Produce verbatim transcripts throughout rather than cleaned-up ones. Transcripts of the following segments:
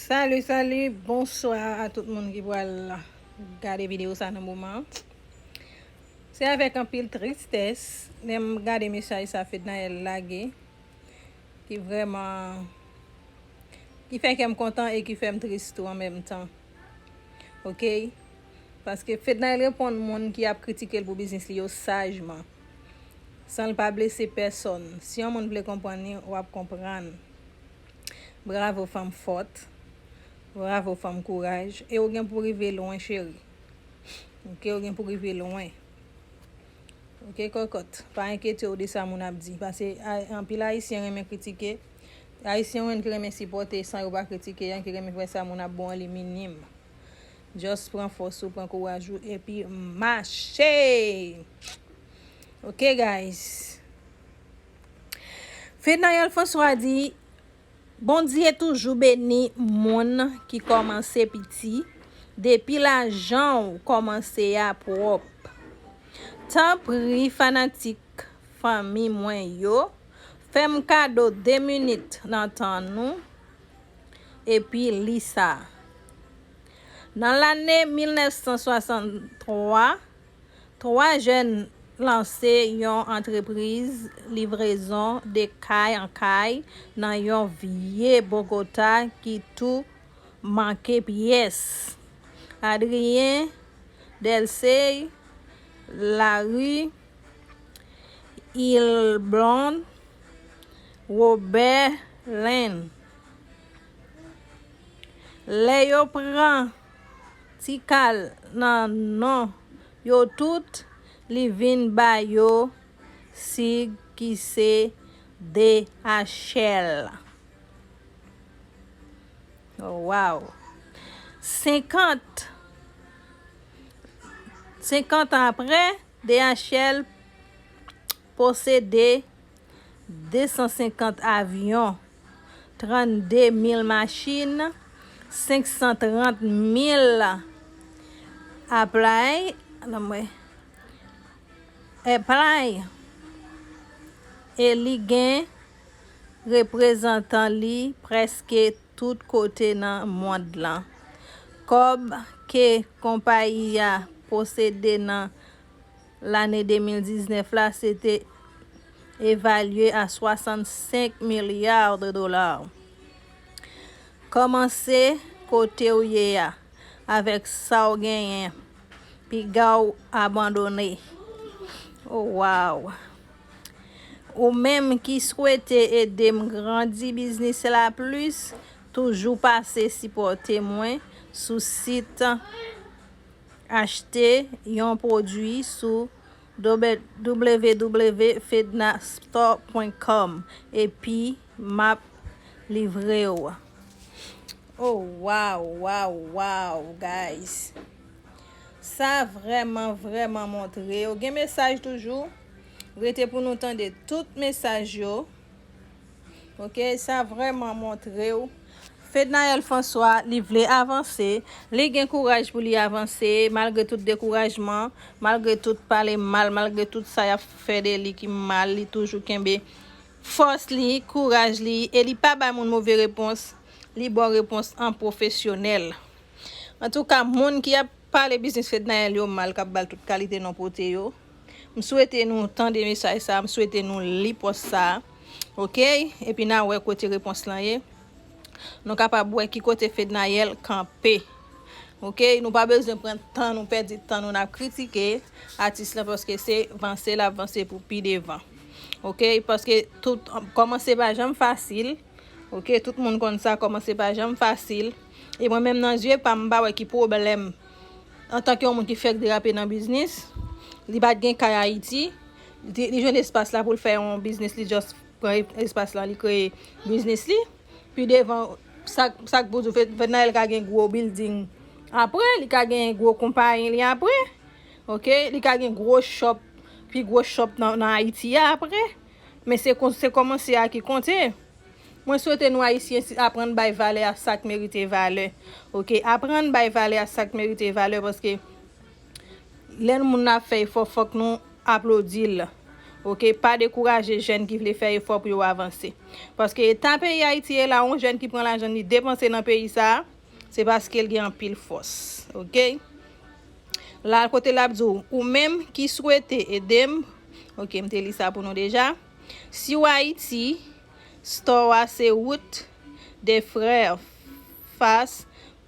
Salut, salut, bonswa a tout moun ki pral gade videyo sa nan moman. Se avèk anpil tristès lè m gade mesaj sa Fednaelle lage, ki vrèman, ki fè kè m kontan e ki fè m tris tou an menm tan. Ok? Paske Fednaelle reponn moun ki ap kritike l pou biznis li yo sajman, san l pa blese pèsòn. Si yon moun vle konprann li, w ap konprann. Bravo fanm fòt. Bravo fanm kouraj. E ou gen pou rive lwen, cheri. Ok, ou gen pou rive lwen. Ok, kòkòt. Pa enkyete w de sa moun ap di. Paske a- anpil Ayisyen renmen kritike. Ayisyen ou jwenn ki renmen sipòte san yo pa kritike, y ki renmen fè sa moun ap bon an li minim. Just pran fòs ou, pran kouraj ou, epi mache! Ok, guys. Fednaelle François di, Bondye toujou beni moun ki kòmanse piti, depi lajan w kòmanse a pwòp. Tanpri fanatik fanmi mwen yo, fè m kado de minit nan tan nou, epi li sa. Nan lane mil nèf san swasanntwa, twa jèn lanse yon antrepriz livrezon de kay an kay nan yon vye Bogota ki tou manke pyès. Adrien Delsey, Larry Ilblon, Robert Lane. Lè yo pran Tikal nan non yo tout, li vin ba yo sig ki se D H L. Oh, wow. Senkant, senkant an apre, D H L posede de san senkant avyon, trannde mil machin, senk san trant mil aplay, non, mwen, aplay, e li gen reprezantan li prèske tout kote nan mond lan. Kòb ke konpayi a posede nan lane de mil diznèf la, se te evalye a swasannsenk milya de dola. Kòmanse kote w ye a, avèk sa w genyen, piga w abandone. Oh, wow! Ou menm ki swete ede m grandi biznis la plis, toujou pase sipòte mwen sou sit achte yon pwodui sou w w w fednastore pwen kòm epi m ap livre w. Oh, wow, wow, wow, guys. Sa vrèman, vrèman montre yo. Gen mesaj toujou. Rete pou nou tande tout mesaj yo. Ok, sa vrèman montre w. Fednaelle François, li vle avanse. Li gen kouraj pou li avanse, malgre tout dekourajman, malgre tout pale mal, malgre tout sa y ap fè de li ki mal, li toujou kenbe fòs li, kouraj li, e li pa bay moun move repons. Li ba w repons an pwofesyonèl. Antouka, moun ki ap pale biznis Fednaelle yo mal, k ap ba l tout kalite non pote yo, m swete nou tande mesaj sa, m swete nou li pòs sa, ok? Epi n a wè kote repons lan ye. Nou kapab wè ki kote Fednaelle kanpe. Ok, nou pa bezwen pran tan nou, pèdi tan nou, n ap kritike atis lan, paske se vanse l ap vanse pou pi devan. Ok, paske tout, kòmanse pa janm fasil. Ok, tout moun konn sa, kòmanse pa janm fasil. E mwen menm nan zye pa m, m pa wè ki pwoblèm antanke yon moun ki fèk derape nan biznis. Li pa t gen kay Ayiti, li, li jwenn espas la pou l fè yon biznis, li just pran espas lan, li kreye biznis li. Pi devan, sa, sa k pou di, Fednaelle ka gen gwo building apre, li ka gen gwo konpayi li apre. Ok, li ka gen gwo shop, pi gwo shop nan, nan Ayiti a apre. Men se kon, se kòmanse a ki konte. Mwen swete nou Ayisyen si aprann bay valè a sa k merite valè. Ok, aprann bay valè a sa k merite valè, paske lè moun nan ap fè efò, fòk nou aplodi l. Oke, pa dekouraje jèn ki vle fè efò pou yo avanse. Paske eta peyi Ayiti ye la, yon jèn ki pran lajan li depanse nan peyi sa a, se paske l gen anpil fòs. Oke? La kote l ap di w, ou menm ki swete ede m, oke, m te li sa pou nou deja. Si w Ayiti, store a se wout de frè fas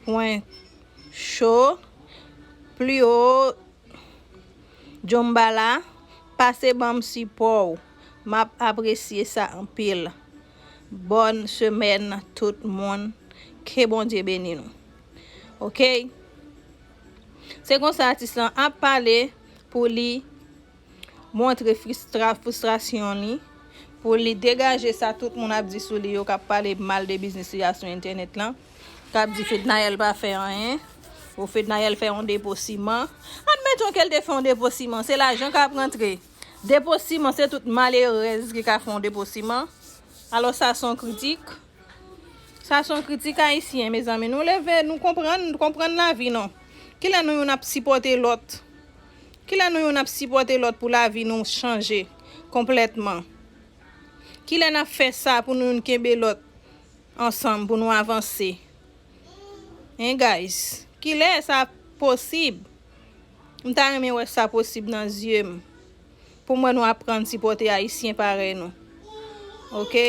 pwen cho, pli wo Djonbala, pase ban m sipò w. M ap apresye sa anpil. Bòn semèn tout moun. Ke Bondye beni nou. Oke? Se konsa atis lan ap pale pou li montre fristra, fristrasyon li, pou li degaje sa tout moun ap di sou li yo, k ap pale mal de biznis li a sou entènèt lan, k ap di Fednaelle pa fè anyen, ou Fednaelle fè yon depo siman. Admeton ke l te fè yon depo siman, se lajan k ap rantre. Depo siman, se tout malerèz ki ka fè yon depo siman. Alò, sa se yon kritik. Sa se yon kritik ayisyen, mezanmi. Nou leve, nou konprann, nou konprann lavi nou. Kilè nou youn ap sipòte lòt? Kilè nou youn ap sipòte lòt pou lavi nou chanje konplètman? Kilè n ap fè sa pou nou youn kenbe lòt ansanm, pou nou avanse? Hein, guys? Kilè sa posib? M ta renmen wè sa posib nan zye m. Pou m wè nou aprann sipòte ayisyen parèy nou. Oke?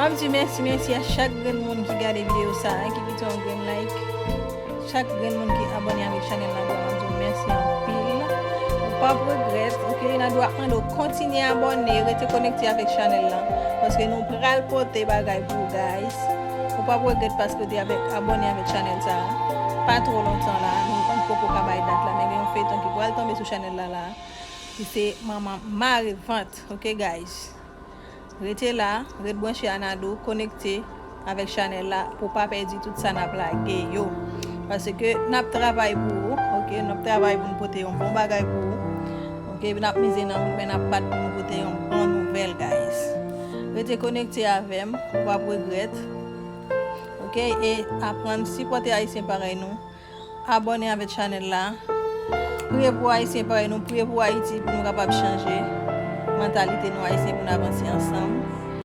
M ap di mèsi, mèsi a chak grenn moun ki gade videyo sa a, ki kite yon grenn like. Chak grenn moun ki abòne avèk chanèl la, m ap di w mèsi anpil. Ou p ap regrèt, oke? Nado ap mande w kontinye abòne, rete konekte avèk chanèl la. Paske nou pral pote bagay pou ou, guys. Ou p ap regrèt paske w te avèk, abòne avèk chanèl sa a. Pa twò lontan la, nou, nou poko ka bay dat la, men gen yon feyton ki pral tonbe sou chanèl la la, ki se Manman Mare Vant, oke, guys? Rete la, ret branche a Nado, konekte avèk chanèl la pou w pa pèdi tout sa n ap lage yo. Paske n ap travay pou ou, oke? N ap travay pou n pote yon bon bagay pou ou. Oke, n ap mize nan wout, men n ap bat pou nou pote yon bon nouvèl, guys. Rete konekte avè m, ou p ap regrèt. Oke, e aprann sipòte Ayisyen parèy nou. Abòne avèk chanèl la. Priye pou Ayisyen parèy nou, priye pou Ayiti pou nou kapab chanje mantalite nou Ayisyen pou n avanse ansanm.